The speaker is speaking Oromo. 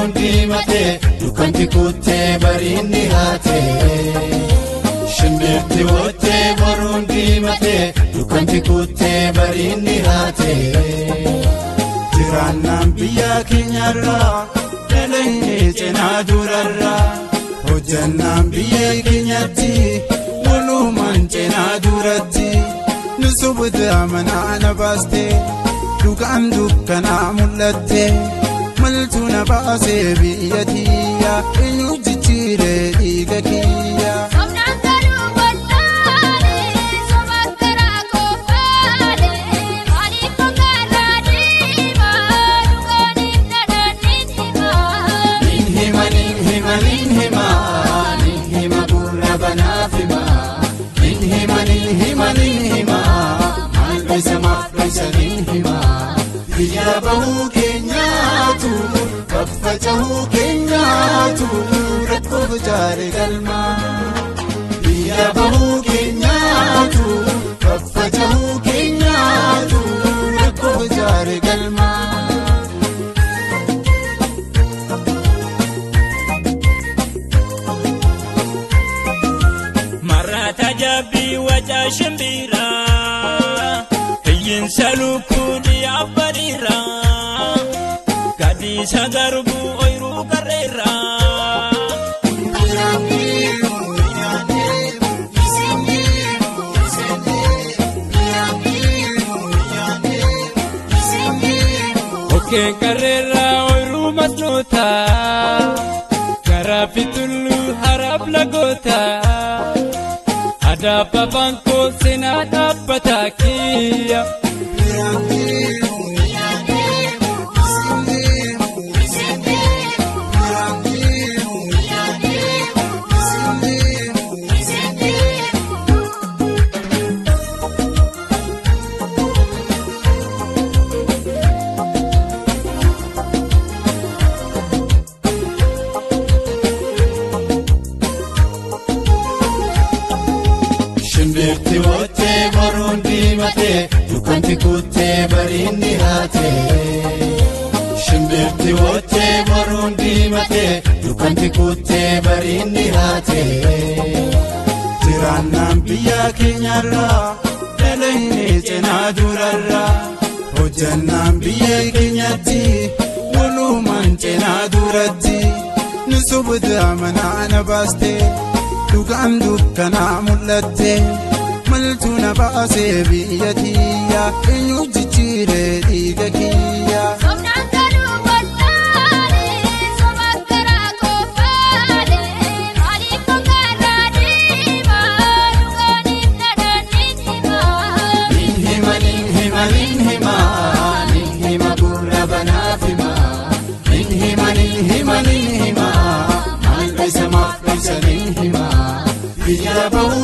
boruun diimatee dukkanti kuttee bariin dhihaate. Shimbirti wottee boruun diimatee dukkanti kuttee bariin dhihaate. Jiraannaan biyya keenyarraa dalagee cinaa durarraa hojjannaan biyya keenyatti walumaan cinaa duratti nu sobota manaa na baastee dhugaan dukkanaa mul'atte maltu na baasee biyya tiyya eenyu jijjiiree dhiiga kiyya. Biyya bahuu keenyaatu faffaca'uu keenyaatu rakkoo fincaa'ee galmaa. Biyya bahuu keenyaatu faffaca'uu keenyaatu rakkoo fincaa'ee galmaa. Marata jabbii waca shimbiraa hiyyiinsa lukkuu dhiyaafariiraa gadiisa garbuu ooyiruu qarreerraa. Okkeen qarreerraa ooyiruu masnootaa garaa fi tulluu haraaf lagootaa. Adaaba baankoo seenaa dhaabbataa kiyya. Shimbirti wottee boruun diimatee dukkanti kuttee bariin dhihaate. Shimbirti wottee boruun diimatee dukkanti kuttee bariin dhihaate. Jiraannaan biyya keenyarraa dalagee cinaa durarraa hojjannaan biyya keenyatti walumaan cinaa duratti nu sobota manaa na baastee dhugaan dukkanaa mul'atte maltu na baasee biyya tiyya eenyu jijjiiree dhiiga kiyya. Biyya bahuu.